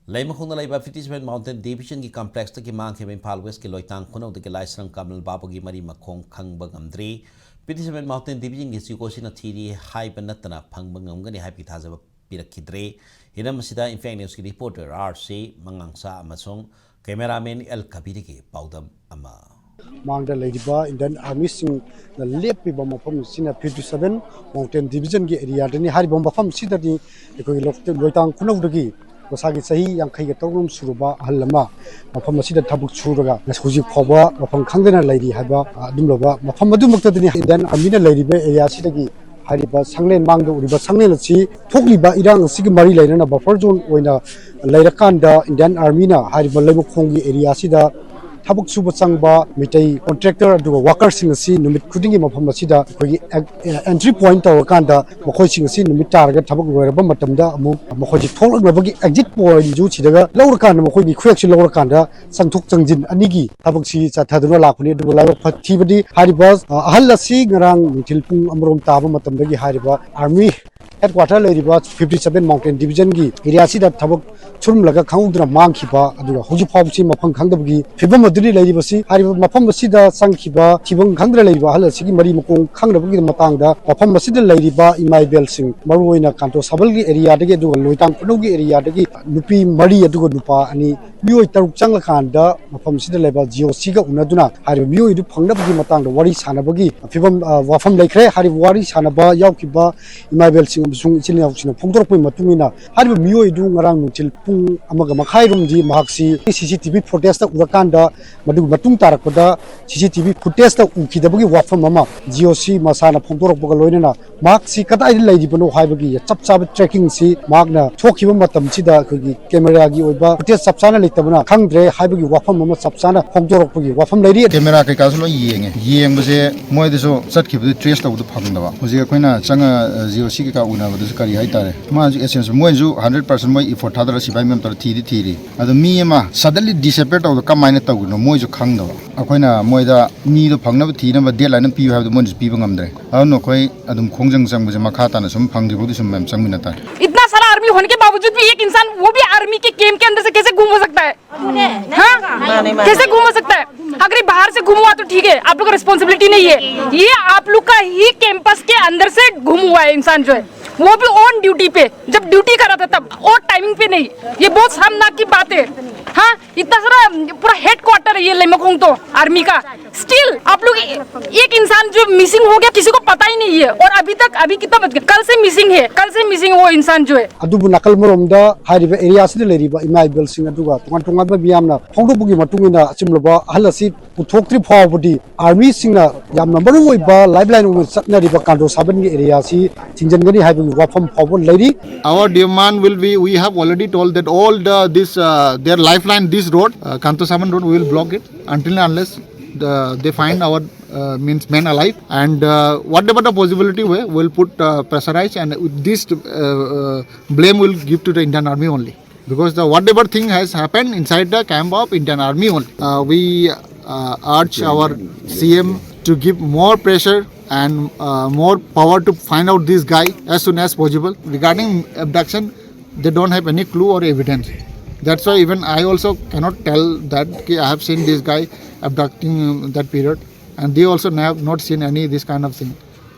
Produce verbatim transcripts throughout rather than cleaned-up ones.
ꯂꯩꯃꯈꯣꯡꯗ ꯂꯩꯕ fifty seven Mountain Divisionꯒꯤ complexꯇꯒꯤ ꯃꯥꯡꯈꯤꯕ ꯏꯝꯐꯥꯜ Westꯀꯤ ꯂꯣꯏꯇꯥꯡ ꯈꯨꯅꯧꯗꯒꯤ ꯂꯥꯏꯁ꯭ꯔꯝ ꯀꯃꯜ ꯕꯥꯕꯨꯒꯤ ꯃꯔꯤ ꯃꯈꯣꯡ ꯈꯪꯕ ꯉꯝꯗ꯭ꯔꯤ꯫ Fifty seven Mountain Divisionꯒꯤ ꯖꯤꯑꯣꯁꯤꯅ ꯊꯤꯔꯤ ꯍꯥꯏꯕ ꯅꯠꯇꯅ ꯐꯪꯕ ꯉꯝꯒꯅꯤ ꯍꯥꯏꯕꯒꯤ ꯊꯥꯖꯕ ꯄꯤꯔꯛꯈꯤꯗ꯭ꯔꯦ꯫ ꯍꯤꯔꯝ ꯑꯁꯤꯗ ꯏꯝꯐꯦꯛ ꯅ꯭ꯌꯨꯁꯀꯤ reporter ꯑꯥꯔ ꯁꯤ ꯃꯉꯥꯡꯁꯥ ꯑꯃꯁꯨꯡ cameraman ꯑꯦꯜ ꯀꯕꯤꯔꯒꯤ ꯄꯥꯎꯗꯝ ꯑꯃ꯫ ꯃꯥꯡꯗ ꯂꯩꯔꯤꯕ Indian Armyꯁꯤꯡꯅ ꯂꯦꯞꯄꯤꯕ ꯃꯐꯝ ꯑꯁꯤꯅ fifty seven Mountain Divisionꯒꯤ areaꯗꯅꯤ꯫ ꯍꯥꯏꯔꯤꯕ ꯃꯐꯝ ꯑꯁꯤꯗꯗꯤ ꯑꯩꯈꯣꯏꯒꯤ ꯂꯣꯛ-, ꯂꯣꯏꯇꯥꯡ ꯈꯨꯅꯧꯗꯒꯤ ꯃꯁꯥꯒꯤ ꯆꯍꯤ ꯌꯥꯡꯈꯩꯒ ꯇꯔꯨꯛ ꯁꯨꯔꯕ ꯑꯍꯜ ꯑꯃ ꯃꯐꯝ ꯑꯁꯤꯗ ꯊꯕꯛ ꯁꯨꯔꯒ ꯍꯧꯖꯤꯛ ꯐꯥꯎꯕ ꯃꯐꯝ ꯈꯪꯗꯅ ꯂꯩꯔꯤ ꯍꯥꯏꯕ ꯑꯗꯨꯝꯂꯕ ꯃꯐꯝ ꯑꯗꯨꯃꯛꯇꯗꯅꯤ Indian Armyꯅ ꯂꯩꯔꯤꯕ areaꯁꯤꯗꯒꯤ ꯍꯥꯏꯔꯤꯕ ꯁꯪꯂꯦꯟ, ꯃꯥꯡꯗ ꯎꯔꯤꯕ ꯁꯪꯂꯦꯟ ꯑꯁꯤ ꯊꯣꯛꯂꯤꯕ ꯏꯔꯥꯡ ꯑꯁꯤꯒꯤ ꯃꯔꯤ ꯂꯩꯅꯅ buffer zone ꯑꯣꯏꯅ ꯂꯩꯔꯀꯥꯟꯗ Indian Armyꯅ ꯍꯥꯏꯔꯤꯕ ꯂꯩꯃꯈꯣꯡꯒꯤ areaꯁꯤꯗ ꯊꯕꯛ ꯁꯨꯕ ꯆꯪꯕ ꯃꯤꯇꯩ contractor ꯑꯗꯨꯒ workerꯁꯤꯡ ꯑꯁꯤ ꯅꯨꯃꯤꯠ ꯈꯨꯗꯤꯡꯒꯤ ꯃꯐꯝ ꯑꯁꯤꯗ ꯑꯩꯈꯣꯏꯒꯤ entry point ꯇꯧꯔꯀꯥꯟꯗ ꯃꯈꯣꯏꯁꯤꯡ ꯑꯁꯤ ꯅꯨꯃꯤꯠ ꯇꯥꯔꯒ ꯊꯕꯛ ꯂꯣꯏꯔꯕ ꯃꯇꯝꯗ ꯑꯃꯨꯛ ꯃꯈꯣꯏꯁꯤ ꯊꯣꯛꯂꯛꯅꯕꯒꯤ exit pointꯁꯨ ꯊꯤꯔꯒ ꯂꯧꯔꯀꯥꯟꯗ ꯃꯈꯣꯏꯒꯤ ꯈꯨꯌꯦꯛꯁꯤ ꯂꯧꯔꯀꯥꯟꯗ ꯆꯪꯊꯣꯛ ꯆꯪꯁꯤꯟ ꯑꯅꯤꯒꯤ ꯊꯕꯛꯁꯤ ꯆꯠꯊꯗꯨꯅ ꯂꯥꯛꯄꯅꯤ꯫ ꯑꯗꯨꯕꯨ ꯂꯥꯏꯕꯛ ꯐ-, ꯊꯤꯕꯗꯤ ꯍꯥꯏꯔꯤꯕ, ꯑ, ꯑꯍꯜ ꯑꯁꯤ ꯉꯔꯥꯡ ꯅꯨꯡꯊꯤꯜ ꯄꯨꯡ ꯑꯃꯔꯣꯝ ꯇꯥꯕ ꯃꯇꯝꯗꯒꯤ ꯍꯥꯏꯔꯤꯕ Army headquarter ꯂꯩꯔꯤꯕ fifty seven Mountain Divisionꯒꯤ areaꯁꯤꯗ ꯊꯕꯛ ꯁꯨꯔꯝꯂꯒ ꯈꯪꯍꯧꯗꯅ ꯃꯥꯡꯈꯤꯕ, ꯑꯗꯨꯒ ꯍꯧꯖꯤꯛ ꯐꯥꯎꯕꯁꯤ ꯃꯐꯝ ꯈꯪꯗꯕꯒꯤ ꯐꯤꯕꯝ ꯑꯗꯨꯅꯤ ꯂꯩꯔꯤꯕꯁꯤ꯫ ꯍꯥꯏꯔꯤꯕ ꯃꯐꯝ ꯑꯁꯤꯗ ꯆꯪꯈꯤꯕ ꯐꯤꯕꯝ ꯈꯪꯗꯅ ꯂꯩꯔꯤꯕ ꯑꯍꯜ ꯑꯁꯤꯒꯤ ꯃꯔꯤ ꯃꯈꯣꯡ ꯈꯪꯅꯕꯒꯤ ꯃꯇꯥꯡꯗ ꯃꯐꯝ ꯑꯁꯤꯗ ꯂꯩꯔꯤꯕ ꯏꯃꯥ ꯏꯕꯦꯜꯁꯤꯡ, ꯃꯔꯨꯑꯣꯏꯅ ꯀꯥꯟꯇꯣ ꯁꯥꯕꯜꯒꯤ areaꯗꯒꯤ ꯑꯗꯨꯒ ꯂꯣꯏꯇꯥꯡ ꯈꯨꯅꯧꯒꯤ areaꯗꯒꯤ ꯅꯨꯄꯤ ꯃꯔꯤ ꯑꯗꯨꯒ ꯅꯨꯄꯥ ꯑꯅꯤ, ꯃꯤꯑꯣꯏ ꯇꯔꯨꯛ ꯆꯪꯂꯀꯥꯟꯗ ꯃꯐꯝꯁꯤꯗ ꯂꯩꯕ ꯖꯤꯑꯣꯁꯤꯒ ꯎꯅꯗꯨꯅ ꯍꯥꯏꯔꯤꯕ ꯃꯤꯑꯣꯏꯗꯨ ꯐꯪꯅꯕꯒꯤ ꯃꯇꯥꯡꯗ ꯋꯥꯔꯤ ꯁꯥꯟꯅꯕꯒꯤ ꯐꯤꯕꯝ, ꯑ, ꯋꯥꯐꯝ ꯂꯩꯈ꯭ꯔꯦ꯫ ꯍꯥꯏꯔꯤꯕ ꯋꯥꯔꯤ ꯁꯥꯟꯅꯕ ꯌꯥꯎꯈꯤꯕ ꯏꯃꯥ ꯏꯕꯦꯜꯁꯤꯡ ꯑꯃꯁꯨꯡ ꯏꯆꯤꯜ ꯏꯅꯥꯎꯁꯤꯡꯅ ꯐꯣꯡꯗꯣꯔꯛꯄꯒꯤ ꯃꯇꯨꯡ ꯏꯟꯅ ꯍꯥꯏꯔꯤꯕ ꯃꯤꯑꯣꯏ ꯑꯗꯨ ꯉꯔꯥꯡ ꯅꯨꯡꯊꯤꯜ ꯄꯨꯡ ꯑꯃꯒ ꯃꯈꯥꯏꯔꯣꯝꯗꯤ ꯃꯍꯥꯛꯁꯤ CCTV footageꯇ ꯎꯔꯀꯥꯟꯗ, ꯃꯗꯨꯒꯤ ꯃꯇꯨꯡ ꯇꯥꯔꯛꯄꯗ CCTV footageꯇ ꯎꯈꯤꯗꯕꯒꯤ ꯋꯥꯐꯝ ꯑꯃ ꯖꯤꯑꯣꯁꯤ ꯃꯁꯥꯅ ꯐꯣꯡꯗꯣꯔꯛꯄꯒ ꯂꯣꯏꯅꯅ ꯃꯍꯥꯛꯁꯤ ꯀꯗꯥꯏꯗ ꯂꯩꯔꯤꯕꯅꯣ ꯍꯥꯏꯕꯒꯤ ꯆꯞ ꯆꯥꯕ trackingꯁꯤ ꯃꯍꯥꯛꯅ ꯊꯣꯛꯈꯤꯕ ꯃꯇꯝꯁꯤꯗ ꯑꯩꯈꯣꯏꯒꯤ cameraꯒꯤ ꯑꯣꯏꯕ footage ꯆꯞ ꯆꯥꯅ ꯂꯩꯇꯕꯅ ꯈꯪꯗ꯭ꯔꯦ ꯍꯥꯏꯕꯒꯤ ꯋꯥꯐꯝ ꯑꯃ ꯆꯞ ꯆꯥꯅ ꯐꯣꯡꯗꯣꯔꯛꯄꯒꯤ ꯋꯥꯐꯝ ꯂꯩꯔꯤ꯫ Camera ꯀꯩꯀꯥꯁꯨ ꯂꯣꯏ ꯌꯦꯡꯉꯦ꯫ ꯌꯦꯡꯕꯁꯦ ꯃꯣꯏꯗꯁꯨ ꯆꯠꯈꯤꯕꯗꯨ trace ꯇꯧꯕꯗꯨ ꯐꯪꯗꯕ꯫ ꯍꯧꯖꯤꯛ ꯑꯩꯈꯣꯏꯅ ꯆꯪꯉ, ꯑ, ꯖꯤꯑꯣꯁꯤ ꯀꯩꯀꯥ ꯎꯅꯕꯗꯁꯨ ꯀꯔꯤ ꯍꯥꯏꯇꯥꯔꯦ, ꯃꯥꯁꯨ essence ꯃꯣꯏꯅꯁꯨ hundred percent ꯃꯣꯏ effort ꯊꯥꯗꯔ ꯁꯤꯐꯥꯏ ꯃꯌꯥꯝ ꯇꯧꯔ ꯊꯤꯗꯤ ꯊꯤꯔꯤ꯫ ꯑꯗꯣ ꯃꯤ ꯑꯃ suddenly disappear ꯇꯧꯕꯗꯣ ꯀꯃꯥꯏꯅ ꯇꯧꯔꯤꯅꯣ ꯃꯣꯏꯁꯨ ꯈꯪꯗꯕ꯫ ꯑꯩꯈꯣꯏꯅ ꯃꯣꯏꯗ ꯃꯤꯗꯣ ꯐꯪꯅꯕ ꯊꯤꯅꯕ deadline ꯑꯃ ꯄꯤꯌꯨ ꯍꯥꯏꯕꯗꯣ ꯃꯣꯏꯅꯁꯨ ꯄꯤꯕ ꯉꯝꯗ꯭ꯔꯦ꯫ ꯑꯗꯨꯅ ꯑꯩꯈꯣꯏ ꯑꯗꯨꯝ ꯈꯣꯡꯖꯪ ꯆꯪꯕꯁꯦ ꯃꯈꯥ ꯇꯥꯅ ꯁꯨꯝ ꯐꯪꯗ꯭ꯔꯤꯐꯥꯎꯗꯤ ꯁꯨꯝ ꯃꯌꯥꯝ ꯆꯪꯃꯤꯟꯅ ꯇꯥꯔꯦ꯫ इतना सारा आर्मी होने के बावजूद भी एक इंसान, वो भी आर्मी के कैंप के अंदर से कैसे गुम हो सकता है? हाँ? कैसे गुम हो सकता है? अगर ये बाहर से गुम हुआ तो ठीक है, आप लोग का रिस्पॉन्सिबिलिटी नहीं है। ये आप लोग का ही कैंपस के अंदर से गुम हुआ है इंसान जो है, वो भी ऑन ड्यूटी पे, जब ड्यूटी कर रहा था तब, और टाइमिंग पे नहीं। ये बहुत शर्मनाक की बात है। हाँ, इतना सारा पूरा हेडक्वार्टर है ये लेमकोंग तो आर्मी का। स्टिल आप लोग, एक इंसान जो मिसिंग हो गया, किसी को पता ही नहीं है। और अभी तक, अभी कितना बज गया, कल से मिसिंग है, कल से मिसिंग वो इंसान जो है꯫ ꯑꯗꯨꯕꯨ ꯅꯥꯀꯜ ꯑꯃꯔꯣꯝꯗ ꯍꯥꯏꯔꯤꯕ ꯑꯦꯔꯤꯌꯥꯁꯤꯗ ꯂꯩꯔꯤꯕ ꯏꯃꯥ ꯏꯕꯦꯜꯁꯤꯡ ꯑꯗꯨꯒ ꯇꯣꯉꯥꯟ ꯇꯣꯉꯥꯟꯕ ꯃꯤꯌꯥꯝꯅ ꯐꯣꯡꯗꯣꯛꯄꯒꯤ ꯃꯇꯨꯡ ꯏꯟꯅ ꯑꯆꯨꯝꯂꯕ ꯑꯍꯜ ꯑꯁꯤ ꯄꯨꯊꯣꯛꯇ꯭ꯔꯤ ꯐꯥꯎꯕꯗꯤ ꯑꯥꯔꯃꯤꯁꯤꯡꯅ ꯌꯥꯝꯅ ꯃꯔꯨ ꯑꯣꯏꯕ ꯂꯥꯏꯐ ꯂꯥꯏꯟ ꯑꯣꯏꯅ ꯆꯠꯅꯔꯤꯕ ꯀꯥꯟꯗꯣ ꯁꯥꯕꯟꯒꯤ ꯑꯦꯔꯤꯌꯥꯁꯤ ꯊꯤꯡꯖꯤꯟꯒꯅꯤ ꯍꯥꯏꯕꯒꯤ ꯋꯥꯐꯝ ꯐꯥꯎꯕ ꯂꯩꯔꯤ꯫ Our demand will be, we have already told that all the, this, uh, their lifeline, this road, uh, Kanto Saban road, we will block it until and unless the, they find our, uh, means, men alive. And, uh, whatever the possibility way, we'll put, uh, pressurize, and with this, uh, uh, blame will give to the Indian Army only. Because the whatever thing has happened inside the camp of Indian Army only. Uh, we, uh, urge our C M to give more pressure and, uh, more power to find out this guy as soon as possible. Regarding abduction, they don't have any clue or evidence. That's why even I also cannot tell that ki I have seen this guy abducting, um, that period, and they also have not seen any this kind of thing.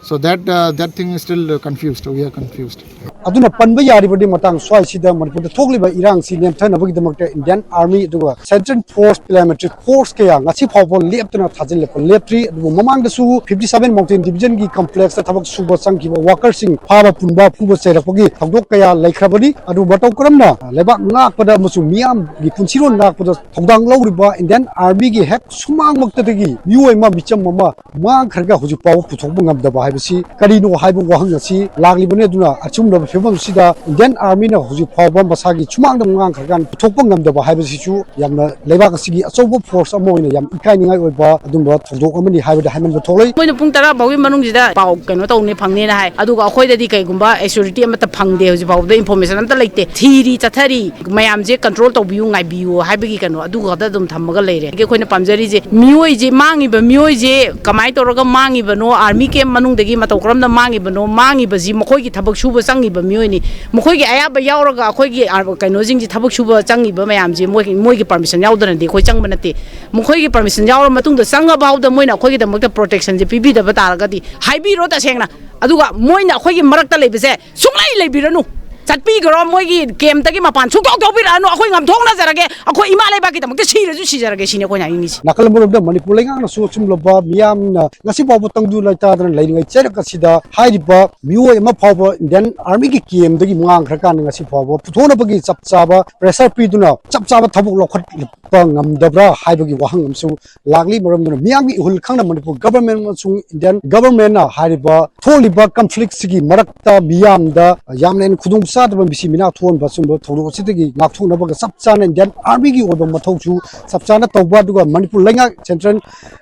So that, uh, that thing is still, uh, confused. We are confused. ꯑꯗꯨꯅ ꯄꯟꯕ ꯌꯥꯔꯤꯕꯗꯤ ꯃꯇꯥꯡ ꯁ꯭ꯋꯥꯏꯁꯤꯗ ꯃꯅꯤꯄꯨꯔꯗ ꯊꯣꯛꯂꯤꯕ ꯏꯔꯥꯡꯁꯤ ꯅꯦꯝꯊꯅꯕꯒꯤꯗꯃꯛꯇ Indian army ꯑꯗꯨꯒ central force, paramilitary force ꯀꯌꯥ ꯉꯁꯤ ꯐꯥꯎꯕ ꯂꯦꯞꯇꯅ ꯊꯥꯖꯤꯜꯂꯛꯄ ꯂꯦꯞꯇ꯭ꯔꯤ꯫ ꯑꯗꯨꯕꯨ ꯃꯃꯥꯡꯗꯁꯨ fifty seven mountain division ꯒꯤ complex ꯇ ꯊꯕꯛ ꯁꯨꯕ ꯆꯪꯈꯤꯕ ꯋꯥꯀꯔꯁꯤꯡ ꯐꯥꯕ ꯄꯨꯟꯕ, ꯐꯨꯕ ꯆꯩꯔꯛꯄꯒꯤ ꯊꯧꯗꯣꯛ ꯀꯌꯥ ꯂꯩꯈ꯭ꯔꯕꯅꯤ꯫ ꯑꯗꯨ ꯃꯇꯧ ꯀꯔꯝꯅ ꯂꯩꯕꯥꯛ ꯉꯥꯛꯄꯗ ꯑꯃꯁꯨꯡ ꯃꯤꯌꯥꯝꯒꯤ ꯄꯨꯟꯁꯤꯔꯣꯟ ꯉꯥꯛꯄꯗ ꯊꯧꯗꯥꯡ ꯂꯧꯔꯤꯕ ꯏꯟꯗꯤꯌꯥꯟ ꯑꯥꯔꯃꯤꯒꯤ ꯍꯦꯛ ꯁꯨꯃꯥꯡꯃꯛꯇꯗꯒꯤ ꯃꯤꯑꯣꯏ ꯑꯃ, ꯃꯤꯆꯝ ꯑꯃ ꯃꯥꯡꯈ꯭ꯔꯒ ꯍꯧꯖꯤꯛ ꯐꯥꯎꯕ ꯄꯨꯊꯣꯛꯄ ꯉꯝꯗꯕ ꯍꯥꯏꯕꯁꯤ ꯀꯔꯤꯅꯣ ꯍꯥꯏꯕ ꯋꯥꯍꯪ ꯑꯁꯤ ꯂꯥꯛꯂꯤꯕꯅꯤ꯫ ꯑꯗꯨꯅ ꯑꯆꯨꯝꯂꯕ ꯐꯤꯕꯝ ꯑꯁꯤꯗ ꯏꯟꯗꯤꯌꯥꯟ ꯑꯥꯔꯃꯤꯅ ꯍꯧꯖꯤꯛ ꯐꯥꯎꯕ ꯃꯁꯥꯒꯤ ꯁꯨꯃꯥꯡꯗ ꯉꯥꯡꯈ꯭ꯔꯀꯥꯟꯗ ꯄꯨꯊꯣꯛꯄ ꯉꯝꯗꯕ ꯍꯥꯏꯕꯁꯤꯁꯨ ꯌꯥꯝꯅ ꯂꯩꯕꯥꯛ ꯑꯁꯤꯒꯤ ꯑꯆꯧꯕ ꯐꯣꯔꯁ ꯑꯃ ꯑꯣꯏꯅ ꯌꯥꯝ ꯏꯀꯥꯏꯅꯤꯡꯉꯥꯏ ꯑꯣꯏꯕ ꯑꯗꯨꯝꯕ ꯊꯧꯗꯣꯛ ꯑꯃꯅꯤ ꯍꯥꯏꯕꯗ ꯍꯥꯏꯃꯟꯕ ꯊꯣꯛꯂꯣꯏ꯫ ꯃꯣꯏꯅ ꯄꯨꯡ ꯇꯔꯥ ꯐꯥꯎꯒꯤ ꯃꯅꯨꯡꯁꯤꯗ ꯄꯥꯎ ꯀꯩꯅꯣ ꯇꯧꯅꯤ, ꯐꯪꯅꯦꯅ ꯍꯥꯏ, ꯑꯗꯨꯒ ꯑꯩꯈꯣꯏꯗꯗꯤ ꯀꯩꯒꯨꯝꯕ ꯑꯦꯁꯨꯔꯤꯇꯤ ꯑꯃꯠꯇ ꯐꯪꯗꯦ, ꯍꯧꯖꯤꯛ ꯐꯥꯎꯕꯗ ꯏꯟꯐꯣꯔꯃꯦꯁꯟ ꯑꯝꯇ ꯂꯩꯇꯦ꯫ ꯊꯤꯔꯤ ꯆꯠꯊꯔꯤ, ꯃꯌꯥꯝꯁꯦ ꯀꯟꯇ꯭ꯔꯣꯜ ꯇꯧꯕꯤꯌꯨ, ꯉꯥꯏꯕꯤꯌꯨ ꯍꯥꯏꯕꯒꯤ ꯀꯩꯅꯣ ꯑꯗꯨ ꯈꯛꯇ ꯑꯗꯨꯝ ꯊꯝꯃꯒ ꯂꯩꯔꯦ꯫ ꯑꯗꯒꯤ ꯑꯩꯈꯣꯏꯅ ꯄꯥꯝꯖꯔꯤꯁꯦ, ꯃꯤꯑꯣꯏꯁꯦ, ꯃꯥꯡꯉꯤꯕ ꯃꯤꯑꯣꯏꯁꯦ ꯀꯃꯥꯏꯅ ꯇꯧꯔꯒ ꯃꯥꯡꯉꯤꯕꯅꯣ, ꯑꯥꯔꯃꯤ ꯀꯦꯝ ꯃꯅꯨꯡꯗ ꯒꯤ ꯃꯇꯧ ꯀꯔꯝꯅ ꯃꯥꯡꯉꯤꯕꯅꯣ? ꯃꯥꯡꯉꯤꯕꯁꯤ ꯃꯈꯣꯏꯒꯤ ꯊꯕꯛ ꯁꯨꯕ ꯆꯪꯉꯤꯕ ꯃꯤꯑꯣꯏꯅꯤ꯫ ꯃꯈꯣꯏꯒꯤ ꯑꯌꯥꯕ ꯌꯥꯎꯔꯒ ꯑꯩꯈꯣꯏꯒꯤ, ꯑ, ꯀꯩꯅꯣꯁꯤꯡꯁꯤ, ꯊꯕꯛ ꯁꯨꯕ ꯆꯪꯉꯤꯕ ꯃꯌꯥꯝꯁꯤ ꯃꯣꯏ, ꯃꯣꯏꯒꯤ ꯄꯔꯃꯤꯁꯟ ꯌꯥꯎꯗꯅꯗꯤ ꯑꯩꯈꯣꯏ ꯆꯪꯕ ꯅꯠꯇꯦ꯫ ꯃꯈꯣꯏꯒꯤ ꯄꯔꯃꯤꯁꯟ ꯌꯥꯎꯔ ꯃꯇꯨꯡꯗ ꯆꯪꯉ ꯐꯥꯎꯗ ꯃꯣꯏꯅ ꯑꯩꯈꯣꯏꯒꯤꯗꯃꯛꯇ ꯄ꯭ꯔꯣꯇꯦꯛꯁꯟꯁꯦ ꯄꯤꯕꯤꯗꯕ ꯇꯥꯔꯒꯗꯤ, ꯍꯥꯏꯕꯤꯔꯣ ꯇꯁꯦꯡꯅ꯫ ꯑꯗꯨꯒ ꯃꯣꯏꯅ ꯑꯩꯈꯣꯏꯒꯤ ꯃꯔꯛꯇ ꯂꯩꯕꯁꯦ ꯁꯨꯡꯂꯩ ꯂꯩꯕꯤꯔꯅꯨ꯫ ꯆꯠꯄꯤꯈ꯭ꯔꯣ, ꯃꯣꯏꯒꯤ ꯀꯦꯝꯇꯒꯤ ꯃꯄꯥꯟ ꯁꯨꯡꯊꯣꯛ ꯊꯣꯛꯄꯤꯔꯛꯑꯅꯨ꯫ ꯑꯩꯈꯣꯏ ꯉꯝꯊꯣꯛꯅꯖꯔꯒꯦ, ꯑꯩꯈꯣꯏ ꯏꯃꯥ ꯂꯩꯕꯥꯛꯀꯤꯗꯃꯛꯇ ꯁꯤꯔꯁꯨ ꯁꯤꯖꯔꯒꯦ ꯁꯤꯅꯤ ꯑꯩꯈꯣꯏꯅ ꯍꯥꯏꯅꯤꯡꯉꯤꯁꯤ꯫ ꯅꯥꯀꯜ ꯑꯃꯔꯣꯝꯗ ꯃꯅꯤꯄꯨꯔ ꯂꯩꯉꯥꯛꯅꯁꯨ ꯑꯆꯨꯝꯂꯕ ꯃꯤꯌꯥꯝꯅ ꯉꯁꯤ ꯐꯥꯎꯕ ꯇꯪꯗꯨ ꯂꯩꯇꯥꯗꯅ ꯂꯩꯔꯤꯉꯩ ꯆꯩꯔꯛ ꯑꯁꯤꯗ ꯍꯥꯏꯔꯤꯕ ꯃꯤꯑꯣꯏ ꯑꯃ ꯐꯥꯎꯕ ꯏꯟꯗꯤꯌꯟ ꯑꯥꯔꯃꯤꯒꯤ ꯀꯦꯝꯗꯒꯤ ꯃꯥꯡꯈ꯭ꯔꯀꯥꯟꯗ ꯉꯁꯤ ꯐꯥꯎꯕ ꯄꯨꯊꯣꯛꯅꯕꯒꯤ ꯆꯞ ꯆꯥꯕ ꯄ꯭ꯔꯦꯁꯔ ꯄꯤꯗꯨꯅ ꯆꯞ ꯆꯥꯕ ꯊꯕꯛ ꯂꯧꯈꯠꯄ ꯉꯝꯗꯕ꯭ꯔꯥ ꯍꯥꯏꯕꯒꯤ ꯋꯥꯍꯪ ꯑꯃꯁꯨ ꯂꯥꯛꯂꯤ꯫ ꯃꯔꯝ ꯑꯗꯨꯅ ꯃꯤꯌꯥꯝꯒꯤ ꯏꯍꯨꯜ ꯈꯪꯅ ꯃꯅꯤꯄꯨꯔ ꯒꯕꯔꯃꯦꯟ ꯑꯃꯁꯨꯡ ꯏꯟꯗꯤꯌꯟ ꯒꯕꯔꯃꯦꯟꯅ ꯍꯥꯏꯔꯤꯕ ꯊꯣꯛꯂꯤꯕ ꯀꯟꯐ꯭ꯂꯤꯛꯁꯤꯒꯤ ꯃꯔꯛꯇ ꯃꯤꯌꯥꯝꯗ ꯌꯥꯝꯅ ꯍꯦꯟꯅ ꯈꯨꯗꯣꯡꯆꯥꯗꯕ ꯃꯤꯁꯤ ꯃꯤꯅꯥ ꯊꯣꯛꯍꯟꯕ ꯑꯁꯨꯝꯕ ꯊꯧꯗꯣꯛ ꯑꯁꯤꯗꯒꯤ ꯉꯥꯛꯊꯣꯛꯅꯕꯒ ꯆꯞ ꯆꯥꯅ ꯏꯟꯗꯤꯌꯟ ꯑꯥꯔꯃꯤꯒꯤ ꯑꯣꯏꯕ ꯃꯊꯧꯁꯨ ꯆꯞ ꯆꯥꯅ ꯇꯧꯕ, ꯑꯗꯨꯒ ꯃꯅꯤꯄꯨꯔ ꯂꯩꯉꯥꯛ ꯁꯦꯟꯇ꯭ꯔꯦꯜ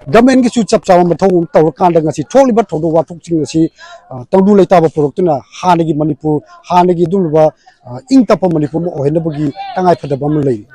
ꯒꯕꯔꯃꯦꯟꯒꯤꯁꯨ ꯆꯞ ꯆꯥꯕ ꯃꯊꯧ ꯑꯃ ꯇꯧꯔꯀꯥꯟꯗ ꯉꯁꯤ ꯊꯣꯛꯂꯤꯕ ꯊꯧꯗꯣꯛ ꯋꯥꯊꯣꯛꯁꯤꯡ ꯑꯁꯤ, ꯑ, ꯇꯪꯗꯨ ꯂꯩꯇꯥꯕ ꯄꯨꯔꯛꯇꯨꯅ ꯍꯥꯟꯅꯒꯤ ꯃꯅꯤꯄꯨꯔ, ꯍꯥꯟꯅꯒꯤ ꯑꯗꯨꯒꯨꯝꯂꯕ, ꯑ, ꯏꯪ ꯇꯞꯄ ꯃꯅꯤꯄꯨꯔ ꯑꯃ ꯑꯣꯏꯍꯟꯅꯕꯒꯤ ꯇꯉꯥꯏꯐꯗꯕ ꯑꯃ ꯂꯩꯔꯤ꯫